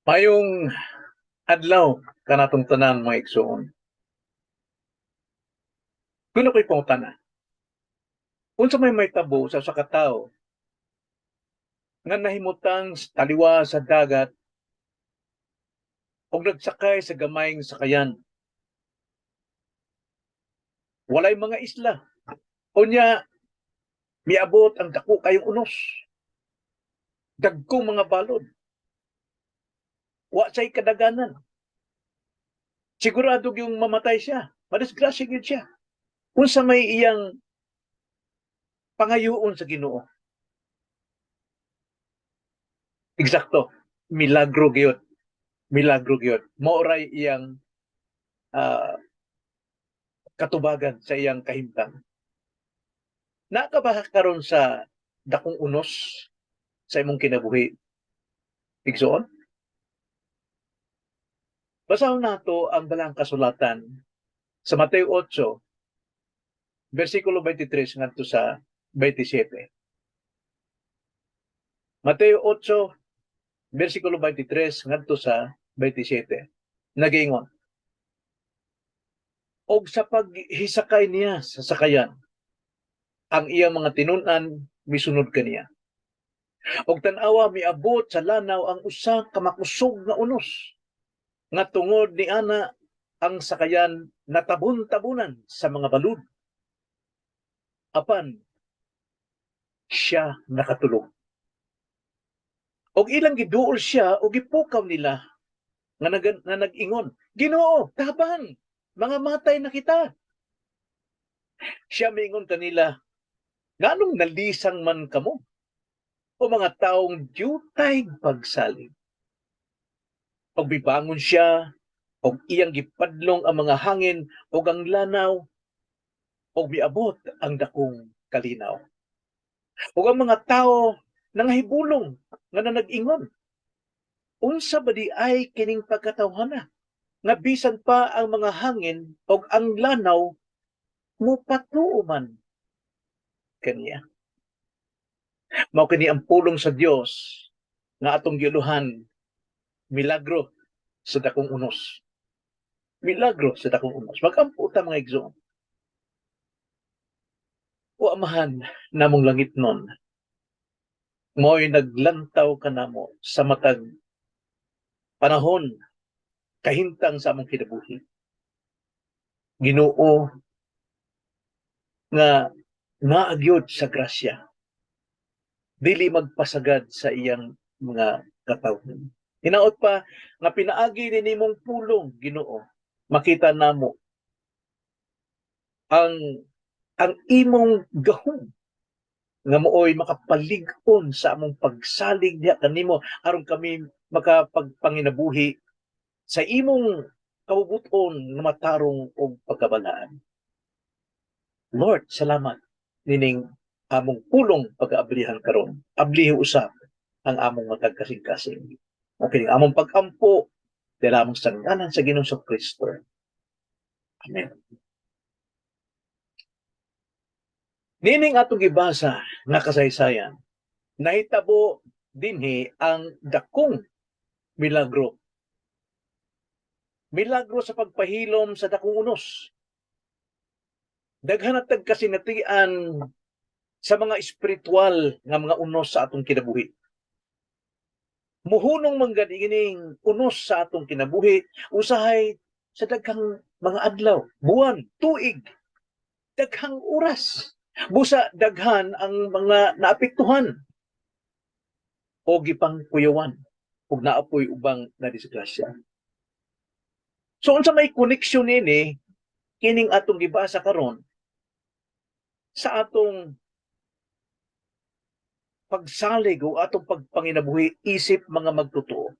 Maayong adlaw kanatong tanan, mga igsoon. Kuno ko'y pangutana. Unsa may mahitabo sa usa ka tawo nga nahimutang sa taliwa sa dagat ug nagsakay sa gamayng sakayan? Walay mga isla. Unya miabot ang dako kayong unos. Dagkong mga balod. Wa siya'y kadaganan. Sigurado yung mamatay siya. Madisgrasya gyud siya. Unsa may iyang pangayoon sa Ginoo? Eksakto. Milagro gyud. Milagro gyud. Mao ray iyang katubagan sa iyang kahimtang. Naa ka ba karon sa dakong unos sa imong kinabuhi, igsoon? Basahon nato ang Balaang Kasulatan sa Mateo 8, versikulo 23 ngadto sa 27. Mateo 8, versikulo 23 ngadto sa 27. Nagaingon: "Og sa paghisakay niya sa sakayan, ang iyang mga tinun-an misunod kaniya. Og tan-awa, miabot sa lanaw ang usa ka makusog nga unos nga tungod ni ana ang sakayan natabon-tabunan sa mga balud. Apan siya nakatulog. Og ilang giduol siya og gipukaw nila nga nag-ingon, 'Ginoo, tabang, mga matay na kita.' Siya miingon kanila, 'Nganong nalisang man kamo, o mga taong diutay pagsalig?' Og mibangon siya, og iyang gipadlong ang mga hangin ug ang lanaw, ug miabot ang dakong kalinaw. Ug ang mga tawo nangahibulong nga nag-ingon, 'Unsa ba diay kining pagkatawhana nga bisan pa ang mga hangin ug ang lanaw mopatuo man kaniya?'" Mao kini ang pulong sa Dios nga atong giuluhan, milagro sa dakong unos. Milagro sa dakong unos. Magampo ta, mga igsoon. O Amahan namong langitnon, mo'y naglantaw kanamo sa matag panahon kahimtang sa among kinabuhi. Ginoo nga naa gyud sa grasya, dili magpasagad sa iyang mga katawhan. Hinaot pa nga pinaagi ni nimong pulong, Ginoo, makita namo ang imong gahom nga mooy makapalig-on sa among pagsalig diha kanimo aron kami makapagpanginabuhi sa imong kabubut-on nga matarong ug pagkabalaan. Lord, salamat nining among pulong pag-aablihan karon. Ablihi usab ang among matag kasing-kasing. Okay, among pag-ampo dira among sa ngalan sa Ginoong Kristo. Amen. Nining atong gibasa nga kasaysayan, nahitabo dinhi ang dakong milagro. Milagro sa pagpahilom sa dakong unos. Daghan na kasinatian sa mga espiritual nga mga unos sa atong kinabuhi. Muhunong man gani kining unos sa atong kinabuhi usahay sa daghang mga adlaw, buwan, tuig, daghang oras. Busa daghan ang mga naapektuhan o gipangkuyawan ug naa poy ubang nadisgrasya. So unsa may koneksyon nini kining atong gibasa karon sa atong pagsalig o atong pagpanginabuhi isip mga magtotoo?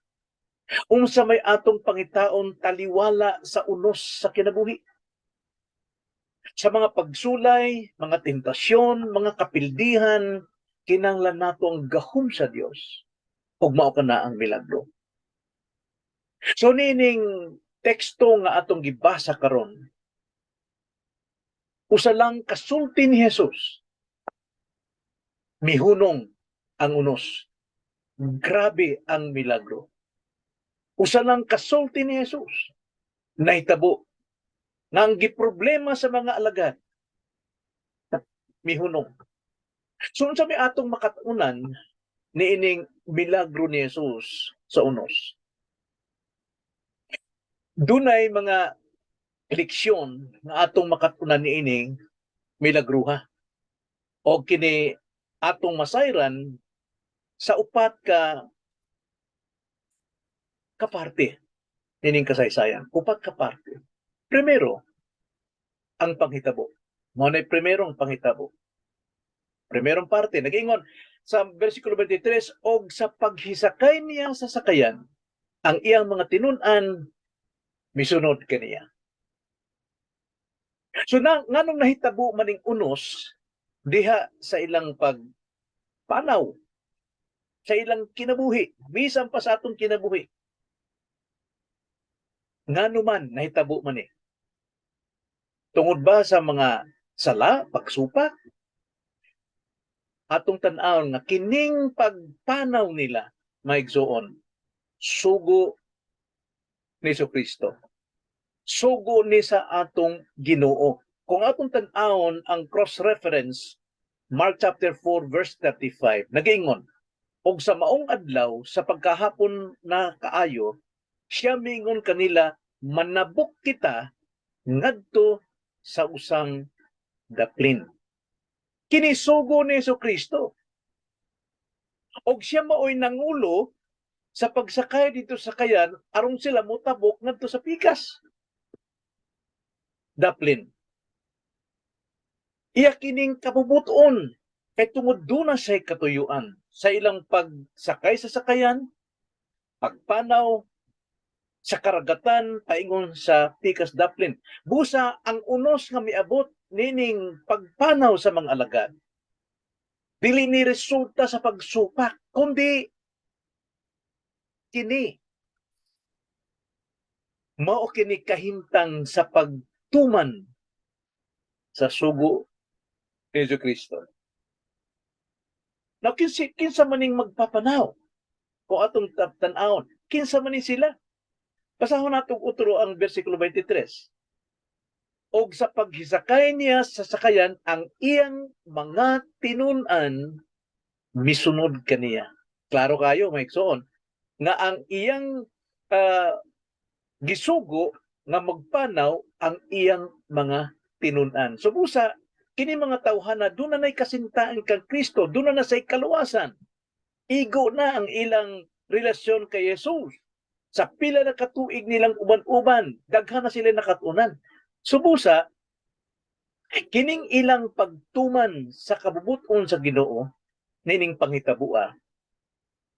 Unsa may atong pangitaon taliwala sa unos sa kinabuhi? Sa mga pagsulay, mga tentasyon, mga kapildihan, kinahanglan nato ang gahom sa Dios ug mao kana ang milagro. So nining teksto nga atong gibasa karon, usa lang kasulti ni Jesus, mihunong ang unos. Grabe ang milagro. Usa lang kasulti ni Jesus nahitabo nga ang giproblema sa mga alagad mihunong. So unsa may atong makatunan niining milagro ni Jesus sa unos? Dunay mga leksyon nga atong makatunan niining milagruha. O kini atong masayran sa upat ka kaparte nining kasaysayan. Upat ka parte. Primero, ang panghitabo. Mao na primero ang panghitabo. Primerong parte, nag-ingon sa versikulo 23, "Og sa paghisakay niya sa sakayan, ang iyang mga tinun-an misunod kaniya." So na, nganong nahitabo maning unos diha sa ilang pagpanaw, sa ilang kinabuhi, bisan pa sa atong kinabuhi? Ngano man nahitabo man eh? Tungod ba sa mga sala, pagsupak? Atong tan-awon nga kining pagpanaw nila, maigsuon, sugo ni Kristo. Sugo ni sa atong Ginoo. Kung atong tan-awon ang cross-reference, Mark chapter 4 verse 35, nagaingon, "Og sa maong adlaw, sa pagkahapon na kaayo, siya mingon kanila, 'Manabok kita ngadto sa usang daplin.'" Kini sugo ni Hesus Kristo. Og siya maoy nangulo sa pagsakay didto sa sakayan aron sila motabok ngadto sa pikas daplin. Iya kining kabubuton kay tungod duna siya'y katuyuan sa ilang pagsakay sa sakayan, pagpanaw sa karagatan paingon sa pikas daplin. Busa ang unos nga miabot nining pagpanaw sa mga alagad, dili ni resulta sa pagsupak, kundi kini mao kini kahimtang sa pagtuman sa sugo ni Jesu Kristo. Now, kinsa maning magpapanaw? Kung atong tan-awon, kinsa maning sila? Basahon natong utro ang versikulo 23. "Og sa paghisakay niya sa sakayan, ang iyang mga tinun-an misunod kaniya." Klaro kayo, mga igsoon, nga ang iyang gisugo nga magpanaw ang iyang mga tinun-an. So busa, kini mga tawhana duna na'y kasintaan kang Kristo, duna na say kaluwasan. Igo na ang ilang relasyon kay Jesus. Sa pila na katuig nilang uban-uban, daghan na sila nakatunan. So busa, kining ilang pagtuman sa kabubuton sa Ginoo nining panghitaboa,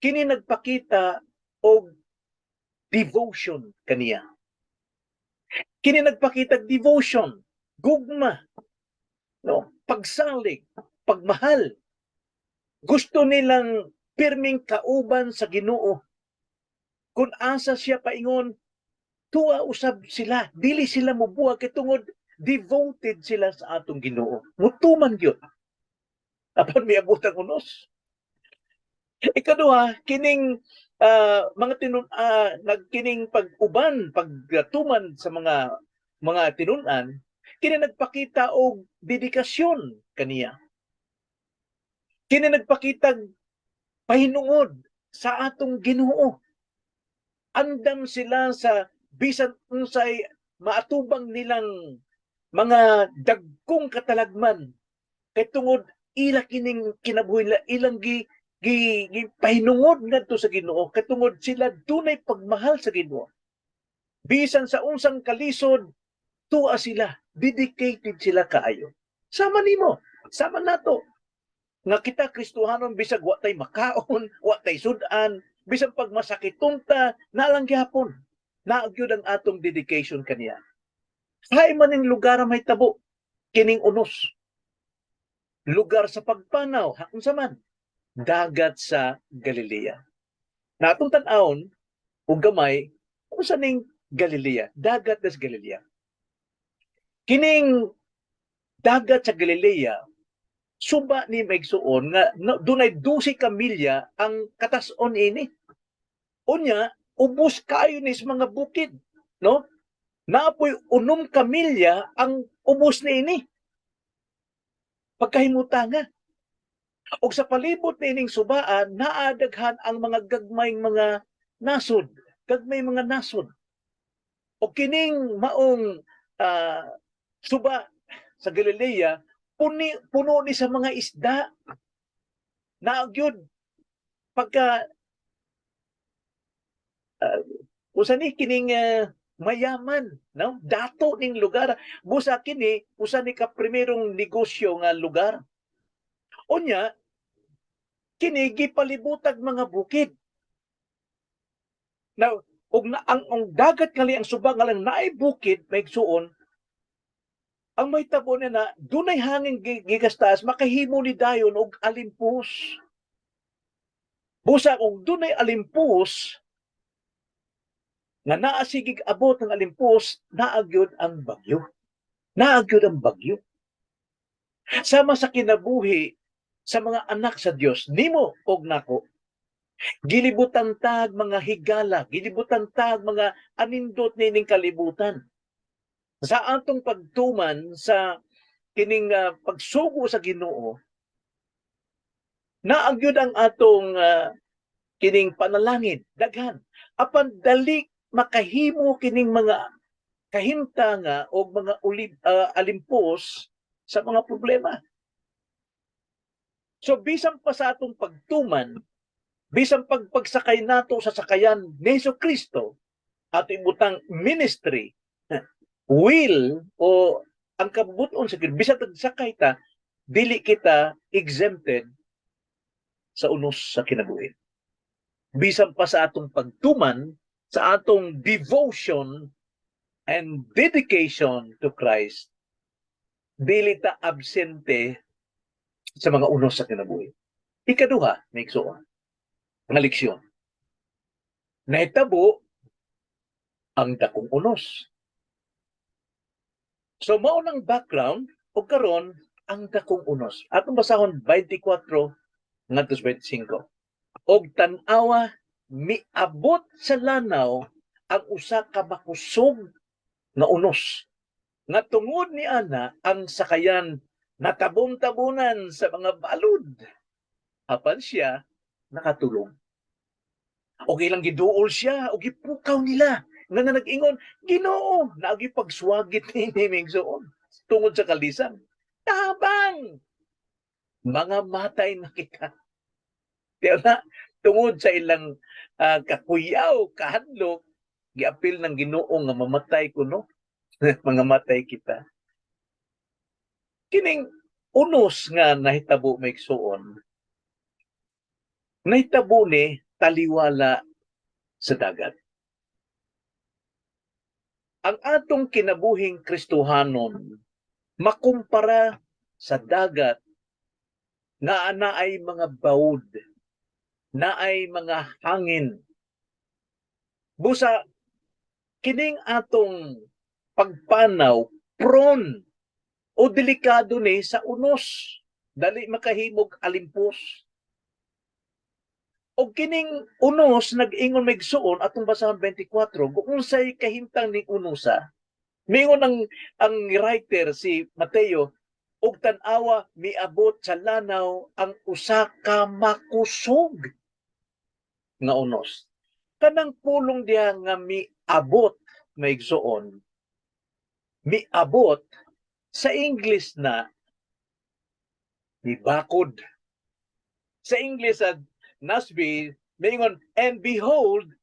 kini nagpakita og devotion kaniya. Kini nagpakita og devotion, gugma, no, pagsalig, pagmahal. Gusto nilang pirming kauban sa Ginoo. Kung asa siya paingon, tuwa usab sila. Dili sila mubuwag kay tungod devoted sila sa atong Ginoo. Mutuman gyud. Apan miabot ang unos. Ikaduha, kining mga tinun nagkining pag-uban, pagtuman sa mga tinun-an, kini nagpakita og dedikasyon kaniya. Kini nagpakita pahinungod sa atong Ginoo. Andam sila sa bisan unsay maatubang nilang mga dagkong katalagman kay tungod ila kining kinabuhi nila, ilang gi pahinungod ngadto sa Ginoo kay tungod sila dunay pagmahal sa Ginoo. Bisan sa unsang kalisod, tuwa sila, dedicated sila kaayo. Sama nimo, sama nato nga kita Kristohanon, bisag wa tay makaon, wa tay sudan, bisan pag masakiton ta, nalang gyapon. Naa gyud ang atong dedication kaniya. Hay man ning lugar may tabo kining unos? Lugar sa pagpanaw, unsa man? Dagat sa Galilea. Na atong tan-awon ug gamay unsa ning Galilea, dagat sa Galilea. Kining dagat sa Galilea, suba ni, maigsuon, nga dunay 12 ka milya ang katas-on ini. Unya, Ubos kaayo ni sa mga bukid, no? Naa poy 6 ka milya ang ubos niini. Pagkahimutanga. Og sa palibot niining subaan, naa daghan ang mga gagmayng mga nasod, gagmay mga nasod. O kining maong suba sa Galilea, puno ni sa mga isda. Naa gyud pagka usa ni kining mayaman, no? Dato ning lugar. Busa kini usa ni ka primerong negosyo nga lugar. Unya kini gipalibutag mga bukid. Now, ug na, ang dagat ngali, ang suba nga lang naay bukid, may igsuon, ang may tabo na na dunay hangin gikas taas, makahimo ni dayon og alimpus. Busa kung dunay alimpus nga naa sigig abot ng alimpus, naa gyud ang bagyo. Naa gyud ang bagyo. Sama sa kinabuhi sa mga anak sa Dios, nimo og nako, gilibutan tag mga higala, gilibutan tag mga anindot nining kalibutan. Sa atong pagtuman sa kining pagsugo sa Ginoo, naa gyud ang atong kining panalangin daghan. Apan dali makahimo kining mga kahimtanga o mga alimpos sa mga problema. So bisan pa sa atong pagtuman, bisan pagpagsakay nato sa sakayan ni Hesus Kristo, ato ibutang ministry, will o ang kabubuton sa Ginoo, bisan tagsakay ta, dili kita exempted sa unos sa kinabuhi. Bisan pa sa atong pagtuman, sa atong devotion and dedication to Christ, dili ta absente sa mga unos sa kinabuhi. Ikaduha, may igsuon, nga leksyon. Nahitabo ang dakong unos. So mao nang background ug karon ang dakong unos. Atong basahon 24 ngadto sa 25. Og tan-awa, miabot sa lanaw ang usa ka makusog nga unos. Nga tungod ni ana, ang sakayan natabon-tabunan sa mga balud. Apan siya nakatulog. Og ilang giduol siya og gipukaw nila nga nag-ingon, "Ginoo," naagi pagswagit ni igsuon tungod sa kalisang. "Tabang! Mga matay na kita." Kaya na, tungod sa ilang kakuyaw, kahadlok, giapil ng Ginoo nga mamatay kuno, mga matay kita. Kining unos nga nahitabo, may igsuon, nahitabo ni taliwala sa dagat. Ang atong kinabuhing Kristohanon makumpara sa dagat nga naay mga bawd, naay mga hangin. Busa kining atong pagpanaw prone o delikado ni sa unos, dali makahimog alimpos. Og kining unos nag-ingon, may igsuon, atong basahon 24 kung unsay kahimtang ning unosa. Miingon ang writer, si Mateo, "Og tan-awa, miabot sa lanaw ang usa ka makusog nga unos." Kanang pulong diha nga miabot, may igsuon, miabot sa English na mibakod. Sa English at NASB, miingon, "And behold,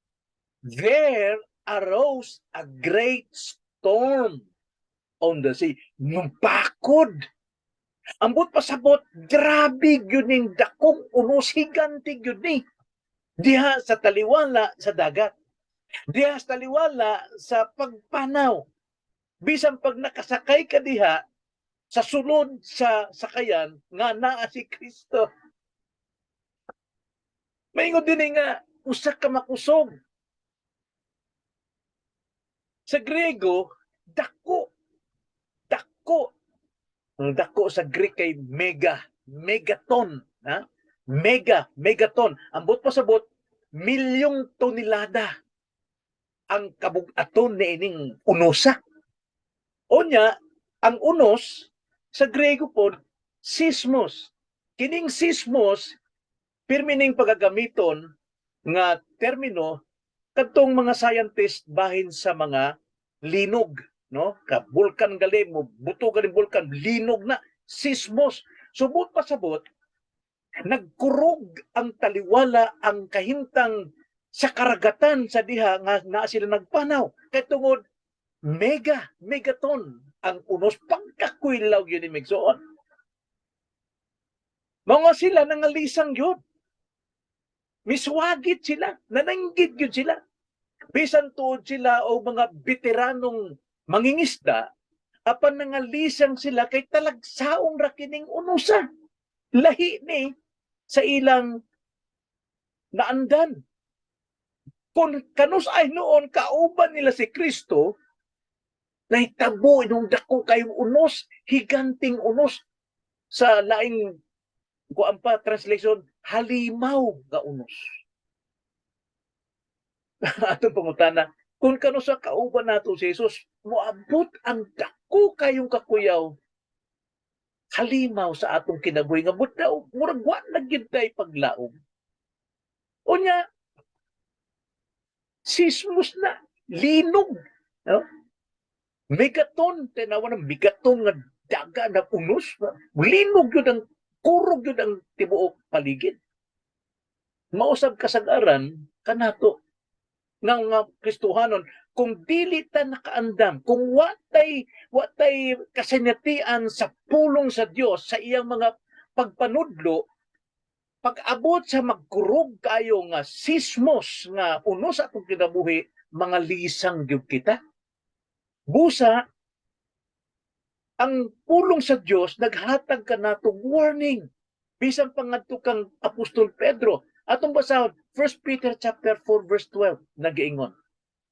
there arose a great storm on the sea." Mubakod. Ambot pasabot, grabe gyud ning dakong unos, higante gyud ni. Diha sa taliwala sa dagat. Diha sa taliwala sa pagpanaw. Bisan pag nakasakay ka diha, sa sulod sa sakayan nga naa si Kristo. Maingon din nga, usa ka makusog. Sa Grego, dako. Dako. Ang dako sa Greek kay mega, megaton, ha? Mega, megaton. Ambot pasabot, milyong tonelada. ang kabug-aton niining unosa. Unya, ang unos sa Grego pod, sismos. Kining sismos, pirmining pagagamiton nga termino kadtong mga scientist bahin sa mga linog, no? Ka bulkan gali mo buto gali bulkan, linog na, sismos. Subot pasabot, nagkurog ang taliwala, ang kahimtang sa karagatan sa diha nga naa sila nagpanaw kay tungod megaton ang unos. Pagkakuylaw yun ni migsuon, mga sila nangalisang yun, miswagit sila, nananggid yun sila, bisan tuod sila o mga veteranong mangingisda, apan nangalisang sila kay talagsaong ra kining unusa, lahi ni sa ilang naandan. Kung kanus ay noon kauban nila si Kristo, nahitabo inong dako kayong unos, higanting unos, sa laing kuan pa translation, halimaw nga unos. Atong pangutana, kung kano sa kauban nato si Jesus, moabot ang dako kayong kakuyaw, halimaw sa atong kinabuhi nga but daw murag wa na gyud tay paglaom. Unya, sismos na, linog, no? Megaton, tinawa ng megaton nga daga na unos, linog yun ang kurog yun ang tibuok paligid. Mausab kasagaran kanato nga nga Kristohanon, kung dili ta nakaandam, kung watay kasinatian sa pulong sa Dios, sa iyang mga pagpanudlo, pag-abot sa magkurog kayo nga sismos nga uno sa atong kinabuhi, mga lisang gyud kita. Busa ang pulong sa Dios naghatag kanatong warning bisan pa ngadto kang Apostol Pedro. Atong basahon 1 Peter chapter 4 verse 12, nagaingon,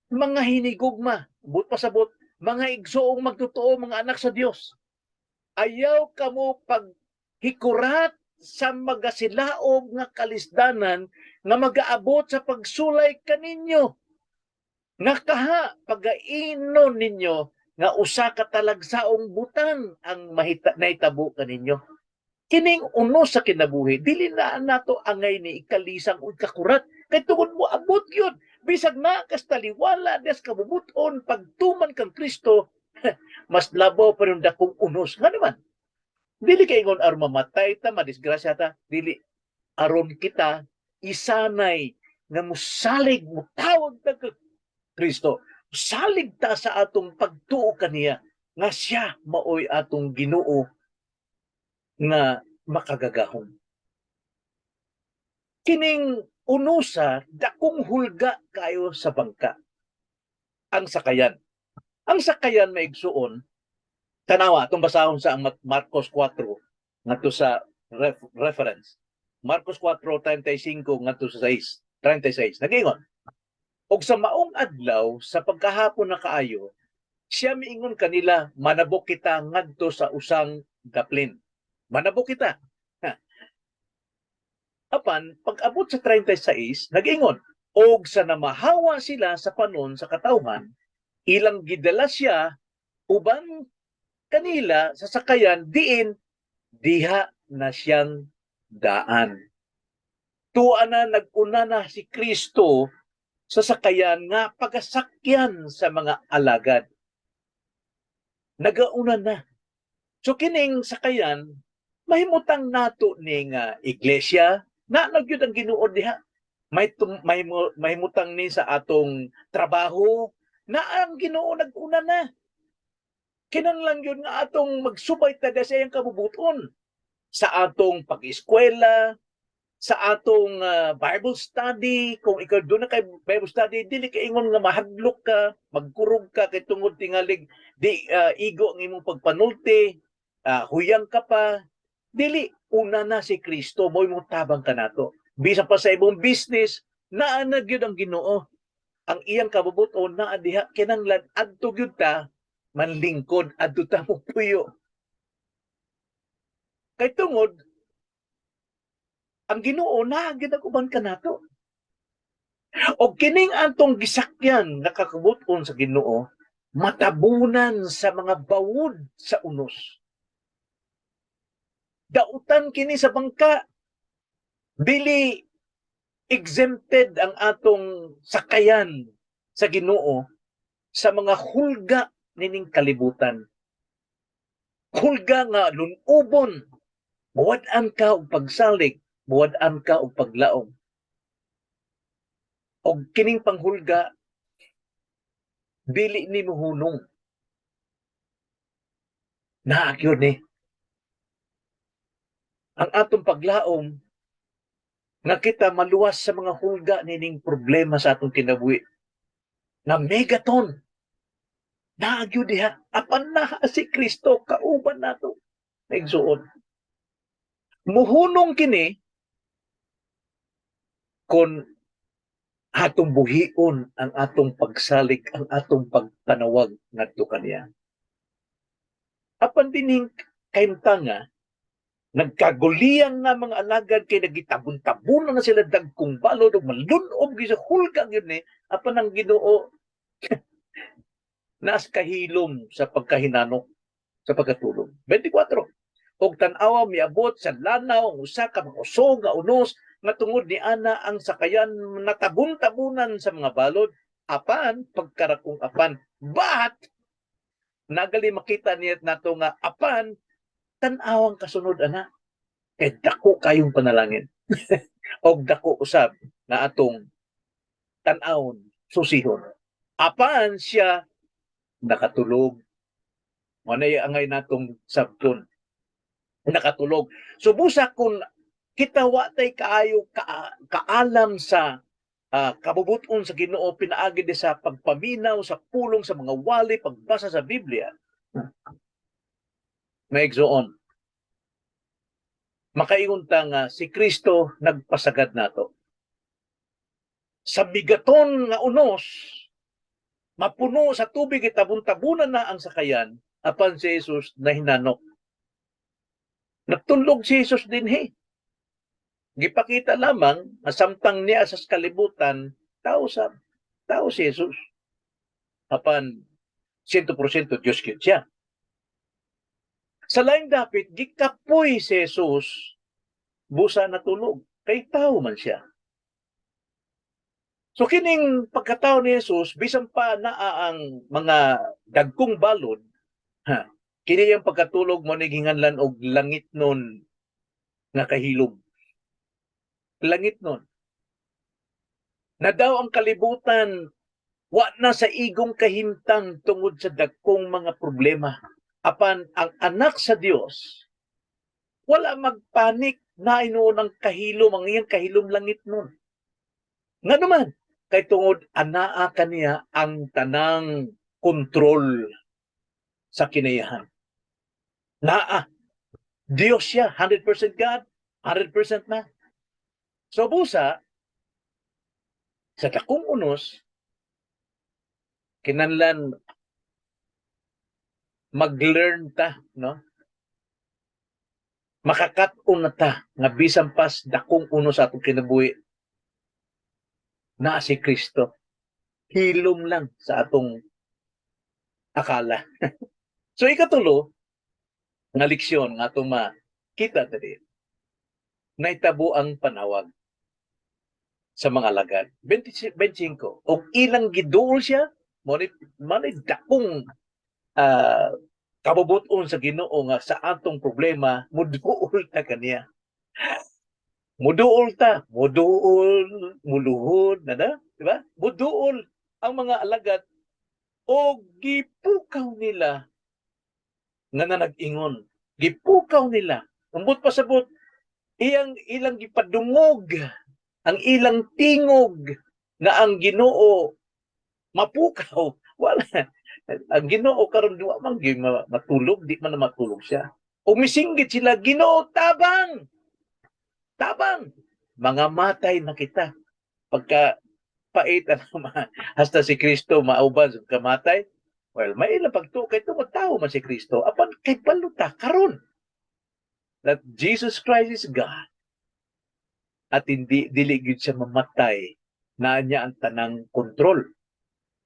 "Mga hinigugma, but pasabot, mga igsoong magtotoo, mga anak sa Dios, ayaw kamo paghikurat sa magasilaob nga kalisdanan nga magaabot sa pagsulay kaninyo nga kaha pagainon ninyo nga usa ka talagsaong butang ang mahita nahitabo kaninyo." Kining uno sa kinabuhi, dili na nato angay ni ikalisang ug kakurat kay tungod mo abot yun, bisag na kas taliwala des kabubuton pagtuman kang Kristo, mas labaw pa rin dakong unos. Nga naman, dili kay ingon aron mamatay ta, madisgrasya ta, dili, aron kita isanay nga musalig, mutawag ta kay Kristo, salig ta sa atong pagtuo kaniya nga siya maoy atong Ginoo nga makagagahom. Kining unusa, dakong hulga kayo sa bangka. Ang sakayan. Ang sakayan, maigsuon, tanawa, itong basahon sa ang Marcos 4, ngadto sa reference. Marcos 4:35 ngadto sa 6, 36. Nagingon, "Og sa maong adlaw, sa pagkahapon na kaayo, siya miingon kanila, 'Manabok kita ngadto sa usang daplin. Manabok kita.'" Ha. Apan, pag-abot sa 36, nag-ingon, "Og sa namahawa sila sa panon sa katawhan, ilang gidala siya uban kanila sa sakayan diin diha na siyang daan." Tuwa na nag-una na si Kristo sa sakayan nga pagasakyan sa mga alagad. Nagauna na. So kining sakayan, mahimutang nato ni nga iglesia, na nagyud ang Ginoo diha. May mahimutang ni sa atong trabaho, na ang Ginoo nag-una na. Kinanglan yun nga atong magsubay ta sa iyang kabubuton sa atong pag-eskwela, sa atong Bible study. Kung ikaw doon na kay Bible study, dili ka ingon nga mahadlok ka, magkurog ka kay tungod tingalig di igo ang imong pagpanulti, huyang ka pa. Dili, una na si Kristo, mo imong tabang kanato. Bisan pa sa imong business, naa na gyud ang Ginoo. Ang iyang kabubuton naa diha, kinanglan adto gyud ta manlingkod, adto ta mo puyo. Kay tungod ang Ginoo naa gyud ang uban kanato. O kining atong gisakyan nga kabubut-on sa Ginoo matabunan sa mga bawod sa unos. Dautan kini sa bangka. Dili exempted ang atong sakayan sa Ginoo sa mga hulga nining kalibutan. Hulga nga lunubon, muwad-an ka og pagsalig, muwad-an ka og paglaom. Og kining panghulga dili ni mohunong. Naa gyud ni. Ang atong paglaom nga kita maluwas sa mga hulga nining problema sa atong kinabuhi nga megaton. Naa gyud diha, apan naa si Kristo kauban nato. Igsuon. Muhunong kini kung atong buhion ang atong pagsalig, ang atong pagpanawag ngadto kaniya. Apan dining kahimtanga, nagkaguliyang nga mga alagad kay nagitabon-tabunan na sila dagkong balod ug malunob gyud sa hulga gyud ni, apan ang Ginoo naas kahilom sa pagkahinanok, sa pagkatulog. 24. Og tan-awa, miabot sa lanaw ang usa ka makusog nga unos nga tungod ni ana ang sakayan natabon-tabunan sa mga balod, apan pagkarakong apan, but nagali makita niya nato nga apan tan-awang kasunod ana kay dako kayong panalangin og dako usab nga atong tan-awon, susihon. Apan siya nakatulog. Mao nay angay natong sabton, nakatulog. So busa kung kita wa tay kaayo kaalam sa kabubuton sa Ginoo pinaagi di sa pagpaminaw sa pulong, sa mga wali, pagbasa sa Biblia, mga igsoon, makaingon ta nga si Kristo nagpasagad nato sa bigaton nga unos, mapuno sa tubig, itabon-tabunan na ang sakayan, apan si Jesus nahinanok. Nagtulog si Jesus dinhi. Gipakita lamang nga samtang niya sa kalibutan, tao sa tao si Jesus. Apan 100% Diyos gyud siya. Sa laing dapit, gikapoy si Jesus, busa natulog. Kay tao man siya. So kining pagkatao ni Jesus, bisan pa naa ang mga dagkong balod, ha, kini ang pagkatulog mo ni gihinganlan og langit nun nga kahilom. Langit nun. Na daw ang kalibutan wa na sa igong kahimtang tungod sa dagkong mga problema. Apan ang anak sa Dios wala magpanik na inuon ang kahilom, ang iyang kahilom langit nun. Nga naman, kay tungod anaa kaniya ang tanang kontrol sa kinayahan. Naa. Diyos siya, 100% God, 100% man. So busa, sa dakong unos, kinanlan mag-learn ta, no? Makakat-on na ta nga bisan pas dakong unos sa atong kinabuhi, naa si Kristo. Hilom lang sa atong akala. So ikatulo nga leksyon nga atong makita diri, naitabo ang panawag sa mga alagad. 20, 25. Og ilang giduol siya, mo ni dakong kabubuton sa Ginoo nga sa atong problema muduol ta kaniya. Muduol ta, muduol, muluhod, na na, di ba? Muduol ang mga alagad o gipukaw nila nga na nag-ingon. Gipukaw nila. Ambot pasabot, iyang ilang gipadungog ang ilang tingog nga ang Ginoo mapukaw. Wala. Ang Ginoo karon di man gyud matulog, di man na matulog siya. Umisinggit sila, "Ginoo, tabang! Tabang! Mga matay na kita." Pagka pait ano, hasta si Kristo mauban sa kamatay, well, may ilang pagtuo kay tungod tao man si Kristo. Apan kay baluta karon that Jesus Christ is God at hindi dili gyud siya mamatay. Na niya ang tanang kontrol.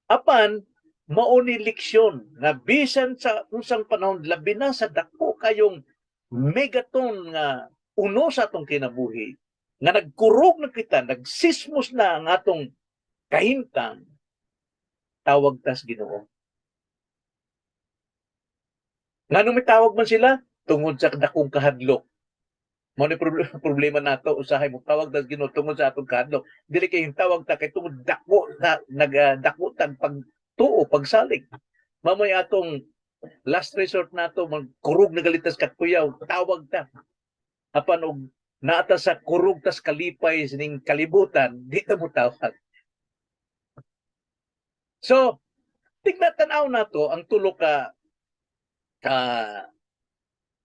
Apan mao ni leksyon nga bisan sa unsang panahon, labi na sa dako kayong megaton nga uno sa atong kinabuhi, nga nagkurog na kita, nagsismos na ang atong kahimtang, tawag tas Ginoo. Nganong mitawag man sila? Tungod sa dakong kahadlok. Mao ni problema nato usahay, mo tawag tas Ginoo tungod sa atong kahadlok. Dili kay tawag ta kay tungod dako na nag dako tag pagtuo, pagsalig. Mao may atong last resort nato, magkurog na gani tas kakuyaw, tawag ta. Apan og naata sa kurog tas kalipay sining kalibutan, di ta mo tawag. So, tignan, tan-aw nato ang tulo ka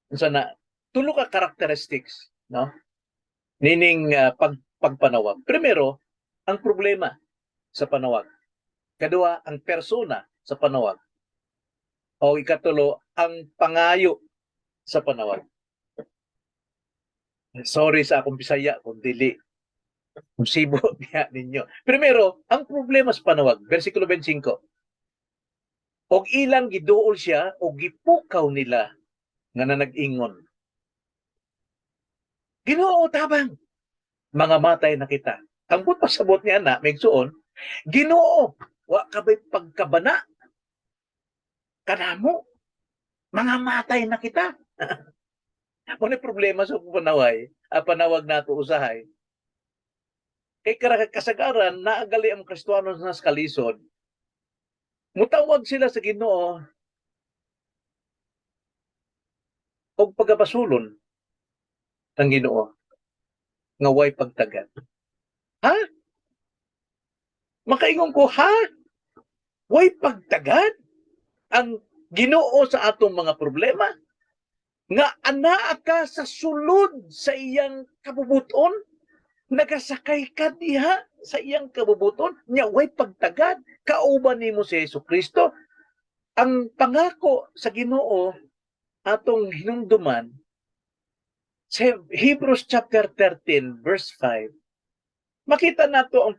unsa na, tulo ka characteristics, no, nining pagpanawag. Primero, ang problema sa panawag. Kadua, ang persona sa panawag. O ikatulo, ang pangayo sa panawag. Sorry sa akong Bisaya kung dili kung sibo niya ninyo. Primero, ang problema sa panawag, versikulo 25. Og ilang giduol siya og gipukaw nila nga nanag-ingon, "Ginoo, tabang! Mga matay na kita." Ang buot pasabot niya na, mga igsuon, Ginoo, wa ka ba'y pagkabana kanamo? Mga matay na kita. Mao ni problema sa panaway, panawag nato usahay. Kay kasagaran, naagali ang Kristohanon sa kalisod. Mutawag sila sa Ginoo og pagabasulon ang Ginoo nga way pagtagad. Ha? Makaingon ko, ha? Way pagtagad ang Ginoo sa atong mga problema? Nga anaa ka sa sulod sa iyang kabubuton? Nagasakay ka diha sa iyang kabubuton? Nya way pagtagad? Kauban nimo si Hesus Kristo? Ang pangako sa Ginoo atong hinumduman sa Hebrews chapter 13 verse 5. Makita nato ang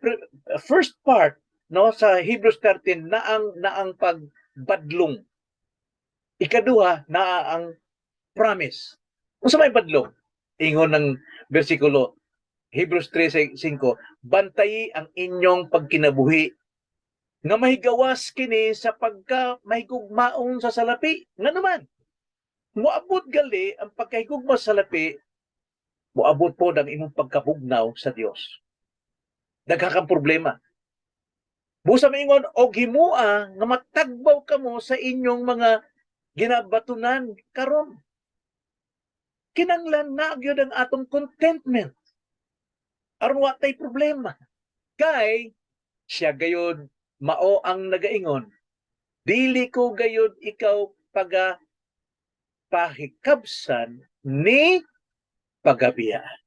first part, no, sa Hebrews 13 na ang pagbadlong. Ikaduha na ang promise. Unsa may badlong? Ingon ng bersikulo Hebrews 3:5, "Bantayi ang inyong pagkinabuhi nga mahigawas kini sa pagka mahigugmaon sa salapi." Nga naman, moabot gali ang pagkahigugma sa salapi, moabot po ang imong pagkabugnaw sa Dios. Daghan kang problema. Busa maingon, og himua nga matagbaw kamo sa inyong mga ginabatunan karon. Kinanglan na gyud ang atong contentment. Aron wa tay problema. Kay siya gayod mao ang nagaingon, "Dili ko gayod ikaw paga pahikabsan ni pagabiyaan."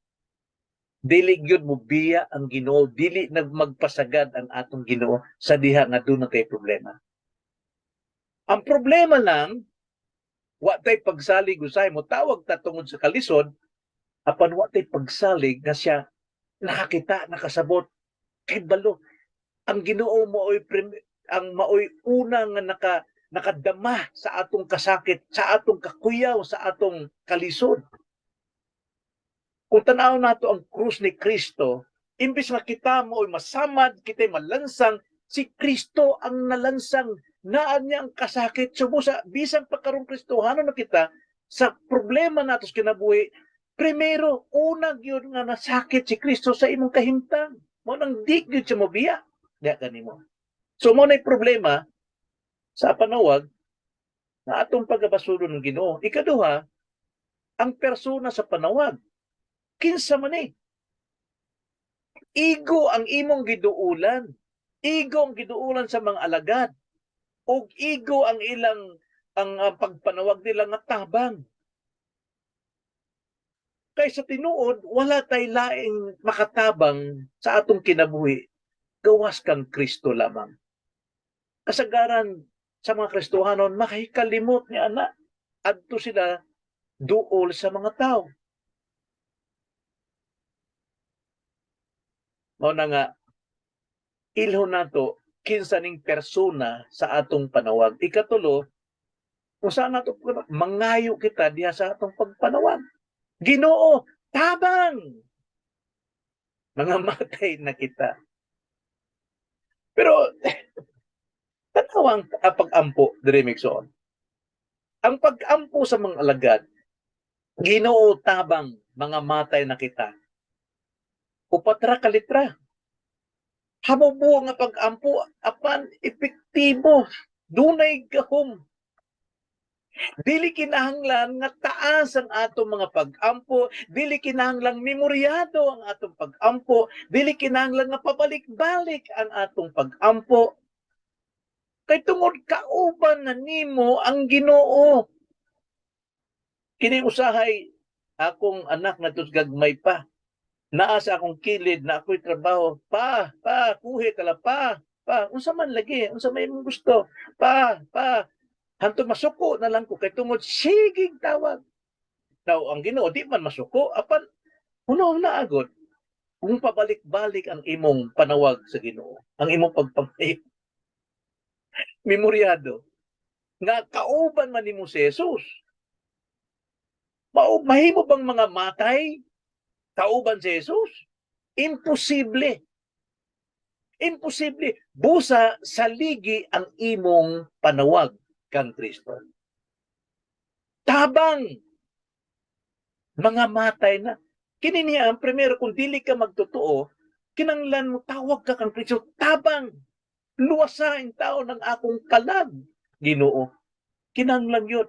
Dili gyud mo biya ang Ginoo, dili nagmagpasagad ang atong Ginoo sa diha nga doon na tay problema. Ang problema lang, wa tay pagsalig. Usahay mo tawag ta tungod sa kalisod, apan wa tay pagsalig nga siya nakakita, nakasabot, kay balo. Ang Ginoo ang maoy una nga nakadama sa atong kasakit, sa atong kakuyaw, sa atong kalisod. Kung tanaw nato ang krus ni Kristo, imbes nga kita maoy masamad, kita malansang, si Kristo ang nalansang, naa niya ang kasakit. Subusa, bisan pa karong Kristohano na kita, sa problema nato sa kinabuhi, primero, una gyud nga nasakit si Kristo sa imong kahimtang. Mao nang di gyud siya mobiya. Diya kanimo. So mao na'y problema sa panawag na atong pagkabasulon ng Ginoo. Ikaduha, ang persona sa panawag. Kinsa man eh? Igo ang imong giduulan. Igo ang giduulan sa mga alagad. Og igo ang ilang ang pagpanawag nila nga tabang. Kay sa tinuod, wala tay laing makatabang sa atong kinabuhi gawas kang Kristo lamang. Kasagaran sa mga Kristohanon, makahikalimot ni ana. Adto sila duol sa mga tao. Mao na nga Ilhon nato kinsa ning persona sa atong panawag. Ikatulo, unsa nato mangayo kita diha sa atong pagpanawag. Ginoo, tabang! Mga matay na kita. Pero tanaw ang pag-ampo diri, igsoon. Ang pag-ampo sa mga alagad, "Ginoo, tabang, mga matay na kita." Upat ra ka litra. Hamubo nga pag-ampo apan epektibo. Dunay gahom. Dili kinahanglan nga taas ang atong mga pag-ampo, dili kinahanglan memoryado ang atong pag-ampo, dili kinahanglan nga pabalik-balik ang atong pag-ampo. Kay tungod kauban na nimo ang Ginoo. Kini usahay akong anak na gagmay pa. Naa sa akong kilid na ako'y trabaho. "Pa, pa, kuhi kala pa, pa." "Unsa man lagi, unsa may imong gusto?" "Pa, pa." Hantod masuko na lang ko kay tungod sigig tawag. Now, ang Ginoo di man masuko apan hunaw na agad kung pabalik-balik ang imong panawag sa Ginoo, ang imong pagpangayo. Memoryado nga kauban man nimo si Jesus. Mao mahimo bang mga matay kauban si Jesus? Imposible. Imposible. Busa saligi ang imong panawag kang Kristo. "Tabang! Mga matay na." Kini niya ang primero, kung dili ka magtotoo, kinanglan mo tawag ka kang Kristo, "Tabang! Luwasa taon ng akong kalag, Ginoo." Kinanglan yun.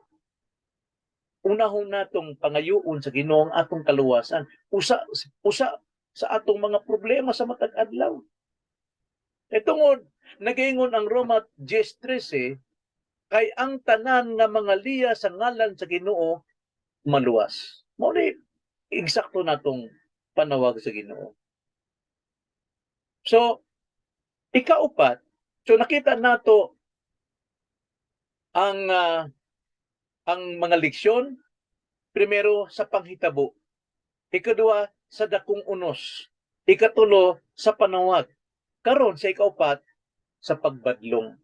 Unahon natong pangayuon sa Ginoo ang atong kaluwasan. Usa usa sa atong mga problema sa matag adlaw. E tungod nagaingon ang Roma 10:13, kay ang tanan nga mga liya sa ngalan sa Ginoo maluwas. Mao ni eksakto natong panawag sa Ginoo. So ikaupat, so nakita nato ang mga leksyon: primero, sa panghitabo, ikadua, sa dakong unos, ikatulo, sa panawag. Karon sa ikaupat, sa pagbadlong.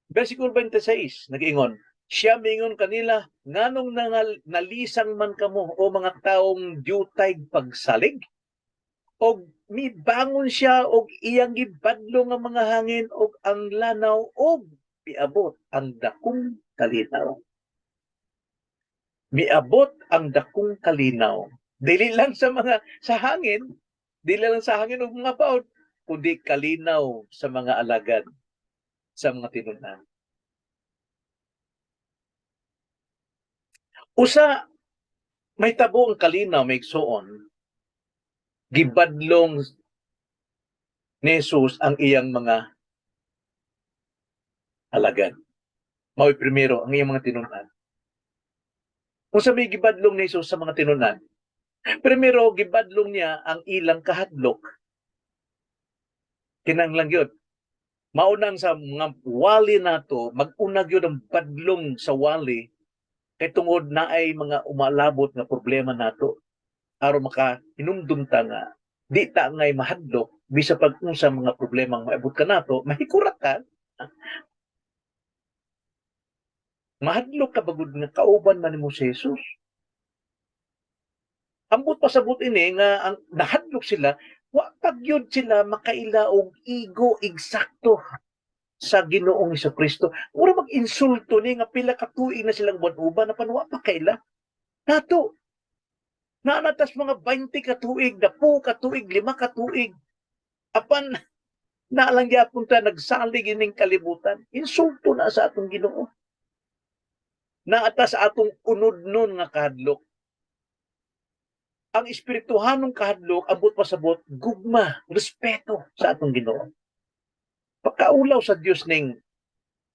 Versikulo 26, nag-ingon, siya mingon kanila, "Nganong nalisang man kamo, o mga taong diutay pagsalig?" Og mibangon siya og iyang gibadlong ang mga hangin og ang lanaw og miabot ang dakong kalinaw. Miabot ang dakong kalinaw. Dili lang sa mga sa hangin, dili lang sa hangin ug mga bawd, kundi kalinaw sa mga alagad, sa mga tinun-an. Usa may tabo ang kalinaw, may igsuon, gibadlong ni Jesus ang iyang mga alagad. Mao'y primero ang iyang mga tinun-an. Kung sa may gibadlong ni Jesus sa mga tinun-an, primero, gibadlong niya ang ilang kahadlok. Kinanglan gyud. Maunang sa mga wali nato, mag-una gyud ang badlong sa wali kay tungod naay mga umalabot nga problema nato aron maka hinumdum ta nga di ta ngay mahadlok bisa pag unsa mga problema ang maabot ka nato, mahikurat ka. Mahadlok ka bagud nga kauban man nimo si Jesus. Ambot pasabot ini nga ang nahadlok sila, wa pa gyud sila makaila og igo eksakto sa Ginoong Kristo. Mura mag-insulto ni nga pila ka tuig na silang uban apan wa pa kaila. Nato naanatas mga 20 ka tuig, 10 ka tuig, 5 ka tuig. Apan na lang gyapon ta nagsalig ining kalibutan. Insulto na sa atong Ginoo. Naata sa atong unod-nun nga kahadlok. Ang espirituhanong kahadlok, abot pasabot, gugma, respeto sa atong Ginoo. Pagkaulaw sa Dios ning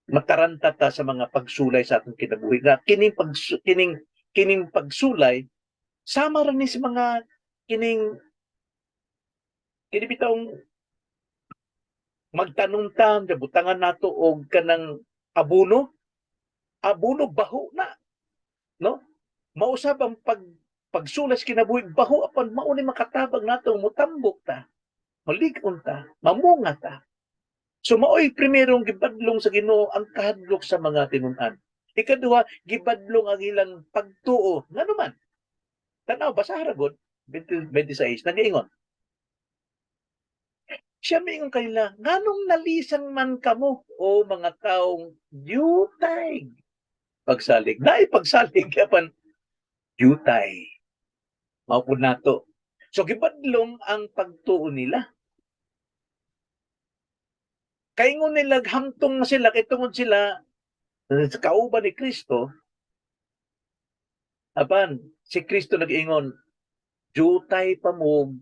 mataranta ta sa mga pagsulay sa atong kinabuhi nga kining pagsulay sama ra ni sa mga kining kini bitawng magtanom ta, butangan nato og kanang abono abono, baho na, no? Mausab ang pagsulay sa kinabuhi, baho, apan mao ni makatabang nato motambok ta. Malig-on ta, mamunga ta. So maoy primerong gibadlong sa Ginoo ang kahadlok sa mga tinun-an. Ikaduha, gibadlong ang ilang pagtuo. Ngano man? Tanaw, basaha ra gud 26, nagaingon. Siya miingon kanila, "Nganong nalisang man kamo, o mga taong diutay pagsalig?" Naay pagsalig apan diutay. Mao pud nato. So gibadlong ang pagtuo nila. Kaingon nila hamtong na sila kay tungod sila sa kauban ni Kristo. Apan si Kristo nag-ingon, "Diutay pa mo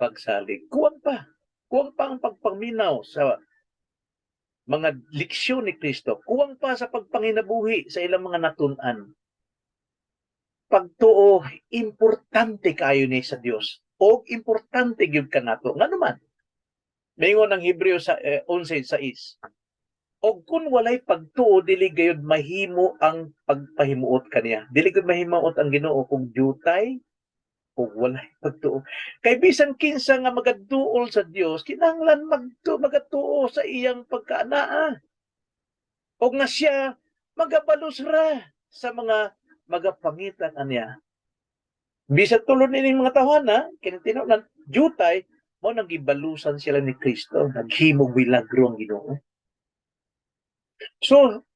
pagsalig." Kuwang pa. Kuwang pa ang pagpaminaw sa mga leksyon ni Kristo. Kuwang pa sa pagpanginabuhi sa ilang mga natun-an. Pagtuo, importante kayo ni sa Dios. O importante gyud kanato. Ngano man? Maingon ang Hebreo sa 11:6. Og kung walay pagtuo, dili gayud mahimo ang pagpahimuot kaniya. Dili gayud mahimuot ang Ginoo kung diutay ug walay pagtuo. Kay bisan kinsa nga magaduol sa Dios, kinahanglan magatuo sa iyang pagkaanaa. Og nga siya magabalos ra sa mga magapangita kaniya. Bisan tulod nining mga tawhana, kini tinunan diutay, mao nang gibalusan sila ni Kristo, naghimog milagro ang Ginoo. So,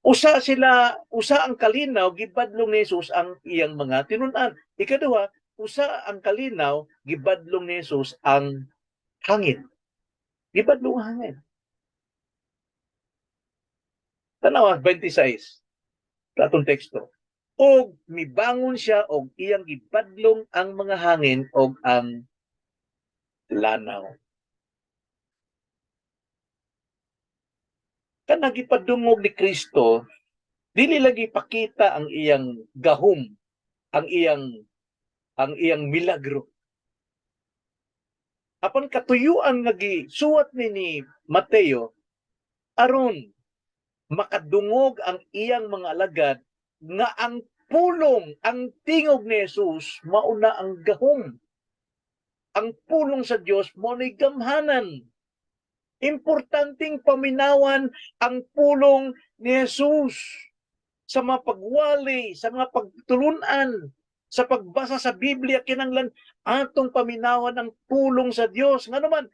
usa sila, usa ang kalinaw, gibadlong ni Jesus ang iyang mga tinun-an. Ikaduha, usa ang kalinaw, gibadlong ni Jesus ang hangin. Gibadlong ang hangin. Tanawa, 26. Atong teksto. Og mibangon siya og iyang gibadlong ang mga hangin og ang lanaw. Kanang gipadungog ni Kristo, dili lagi pakita ang iyang gahom, ang iyang milagro. Apan katuyuan nga gisuwat ni Mateo aron makadungog ang iyang mga alagad nga ang pulong, ang tingog ni Jesus mauna ang gahom. Ang pulong sa Dios mao ni gamhanan. Importanteng paminawan ang pulong ni Jesus sa mga pagwali, sa mga pagtulunan, sa pagbasa sa Biblia, kinanglan atong paminawan ang pulong sa Dios. Ngano man?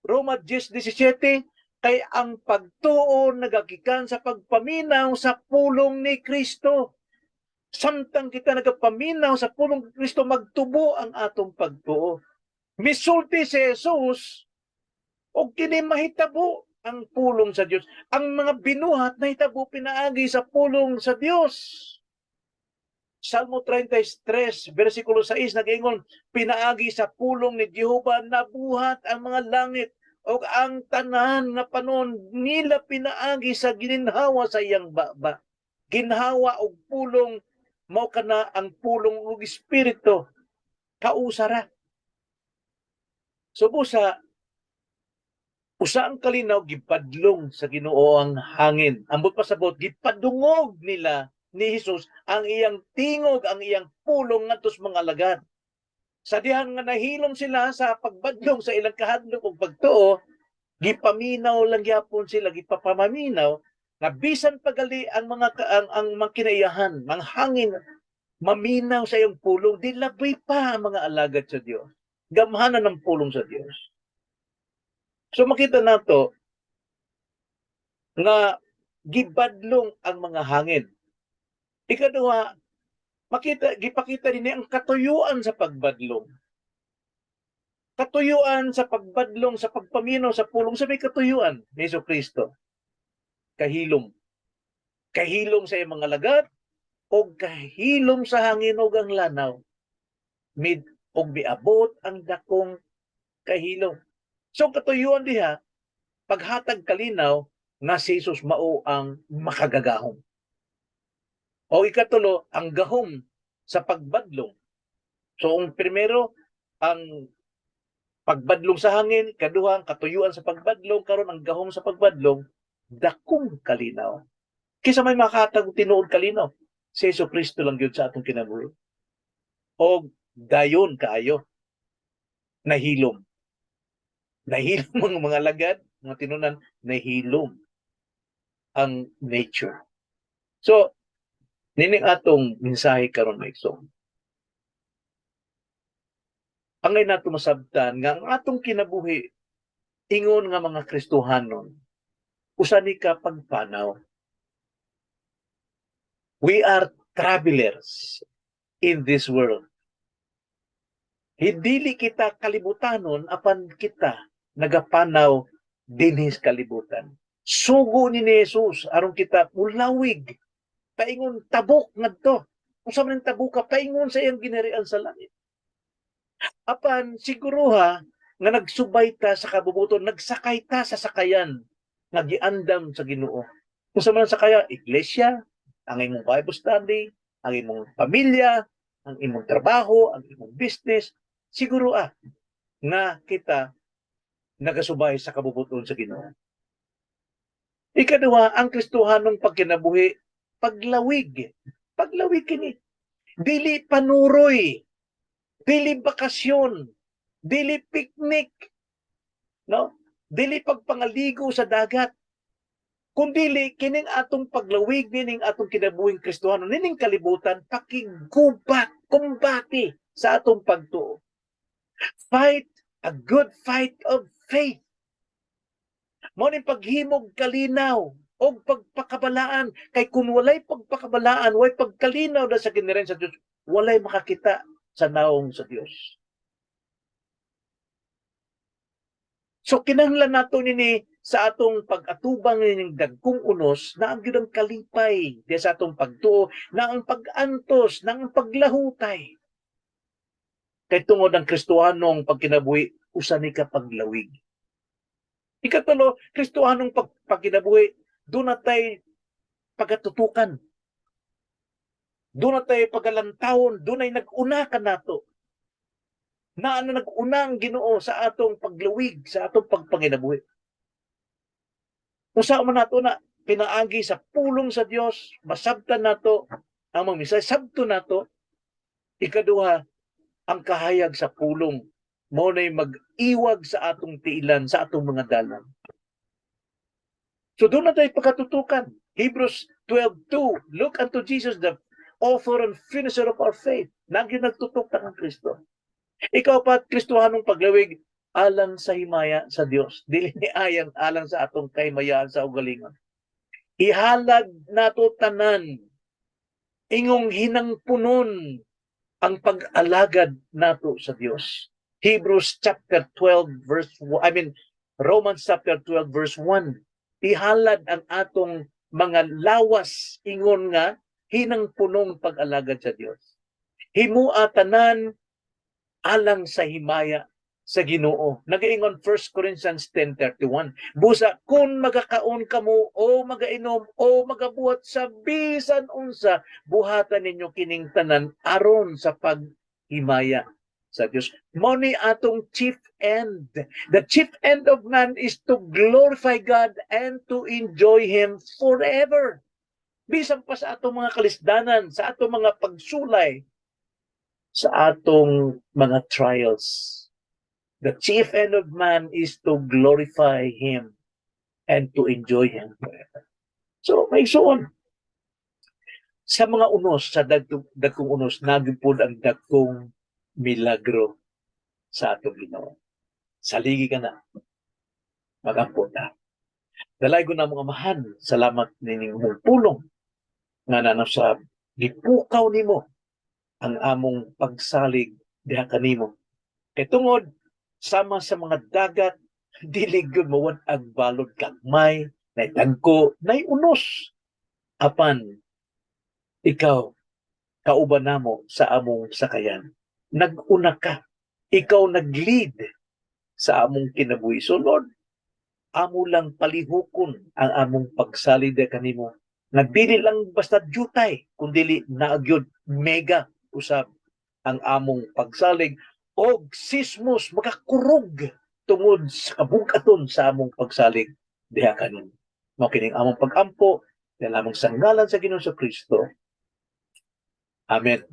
Roma 10:17, kay ang pagtuo nagagikan sa pagpaminaw sa pulong ni Kristo. Samtang kita nagapaminaw sa pulong ni Kristo, magtubo ang atong pagtuo. Misulti si Jesus og kini mahitabo ang pulong sa Dios. Ang mga binuhat nahitabo pinaagi sa pulong sa Dios. Salmo 33, versikulo 6, nag-ingon, "Pinaagi sa pulong ni Jehova nabuhat ang mga langit ug ang tanan nga panon nila pinaagi sa gininhawa sa iyang baba." Ginhawa og pulong, mao kana ang pulong ug espiritu. Kausa ra. So busa, usa ang kalinaw, gipadlong sa Ginoo ang hangin. Ambot pasabot, gipadungog nila ni Jesus ang iyang tingog, ang iyang pulong ngadto sa mga alagad. Sa dihang nga nahilom sila sa pagbadlong sa ilang kahadlok ug pagtuo, gipaminaw lang gyapon sila, gipapamaminaw nga bisan pagali ang mga ang mga kinaiyahan, mga hangin, maminaw sa iyong pulong, di labi pa ang mga alagad sa Dios. Gamhanan ng pulong sa Dios. So makita nato nga gibadlong ang mga hangin. Ikaduha, makita gipakita din ang katuyuan sa pagbadlong. Katuyuan sa pagbadlong, sa pagpaminaw sa pulong, sa may katuyuan ni Hesus Kristo. Kahilom. Kahilom sa iyang mga alagad o kahilom sa hangin ug ang lanaw. Mid og miabot ang dakong kahilom. So katuyuan diha, paghatag kalinaw nga si Jesus mao ang makagagahom. O ikatulo, ang gahom sa pagbadlong. So ang primero, ang pagbadlong sa hangin, kaduha, ang katuyuan sa pagbadlong, karon ang gahom sa pagbadlong, dakong kalinaw. Kinsa may makahatag og tinuod kalinaw? Si Hesus Kristo lang gyud sa atong kinabuhi. O dayon kaayo nahilom. Nahilom ang mga alagad, mga tinunan, nahilom ang nature. So, nining atong mensahe karon, mga igsoon. Angay nato masabtan nga ang atong kinabuhi ingon nga mga Kristohanon usa ni ka pagpanaw. We are travelers in this world. Hindili kita kalibutanon, apan kita nagapanaw dinhi sa kalibutan. Sugo ni Jesus aron kita mulawig paingon tabok ngadto. Unsa man ang tabuka? Paingon sa iyang ginharian sa langit. Apan siguruha nga nagsubay ta sa kabubuton, nagsakay ta sa sakayan nga giandam sa Ginoo. Unsa man ang sakaya? Iglesia, ang imong Bible study, ang imong pamilya, ang imong trabaho, ang imong business, siguro nga kita nagasubay sa kabubuton sa Ginoo. Ikaduha, ang Kristohanong pagkinabuhi, paglawig. Paglawig kini. Dili panuroy, dili bakasyon, dili picnic, no? Dili pagpangaligo sa dagat. Kundili kining atong paglawig nining atong kinabuhing Kristohano nining kalibutan, pakiggubat, kumbati sa atong pagtuo. Fight a good fight of faith. Mao ni paghimog kalinaw og pagpakabalaan, kay kung walay pagpakabalaan, walay pagkalinaw na sa ginharian sa Dios, walay makakita sa naong sa Dios. So kinahanglan nato nini sa atong pag-atubang nining dagkong unos na ang gyud ang kalipay diya sa atong pagtuo, na ang pag-antos, na ang paglahutay. Kay tungod ang Kristohanong pagkinabuhi usa ni ka paglawig. Ikatulo, Kristohanong pagkinabuhi duna tay pagatutukan. Duna tay pagalantawon, dunay nag-una kanato. Na ano, nag-una ang Ginoo sa atong paglawig, sa atong pagpanginabuhi. Usa man nato na pinaagi sa pulong sa Dios, masabtan nato ang mga mensahe, sabto nato. Ikaduha, ang kahayag sa pulong mao nay mag-iwag sa atong tiilan, sa atong mga dalan. So duna tay pagkatutukan. Hebrews 12:2, "Look unto Jesus, the author and finisher of our faith." Nagyo nagtutok ang Kristo. Ikaw pa, Kristohanong paglawig alang sa himaya sa Dios. Dili ni ayang alang sa atong kahimayaan sa ugalingon. Ihalad nato tanan ingong hinangpunon ang pag-alagad nato sa Dios. Hebrews chapter 12 verse, I mean, Romans chapter 12 verse 1. Ihalad ang atong mga lawas ingon nga hinangpunong pag-alagad sa Dios. Himua tanan alang sa himaya sa Ginoo. Nagaingon 1 Corinthians 10:31. "Busa kung magakaon kamo o magainom o magabuhat sa bisan unsa, buhatan ninyo kining tanan aron sa paghimaya sa Dios." Mao ni atong chief end. The chief end of man is to glorify God and to enjoy Him forever. Bisan pa sa atong mga kalisdanan, sa atong mga pagsulay, sa atong mga trials. The chief end of man is to glorify Him and to enjoy Him forever. So, mga igsoon, sa mga unos, sa dagkong unos, nagyupod ang dagkong milagro sa atong Ginoo. Saligi ka na. Magampo na. Dalaygon namong Amahan, salamat nining imong pulong nga nanap sa gipukaw nimo ang among pagsalig diha kanimo. Kay tungod sama sa mga dagat, dili gyud mawad-ag balod gagmay, nay dagko, nay unos. Apan ikaw kauban namo sa among sakayan. Nag-una ka. Ikaw nag-lead sa among kinabuhi. So Lord, amo lang palihukon ang among pagsalig kanimo. Nga dili lang basta jutay, kundili naagyod mega usab ang among pagsalig og sismos makakurog tungod sa kabug-aton sa among pagsalig diha kanimo. Mao kining among pag-ampo lamang sa ngalan sa Ginoo sa Kristo. Amen.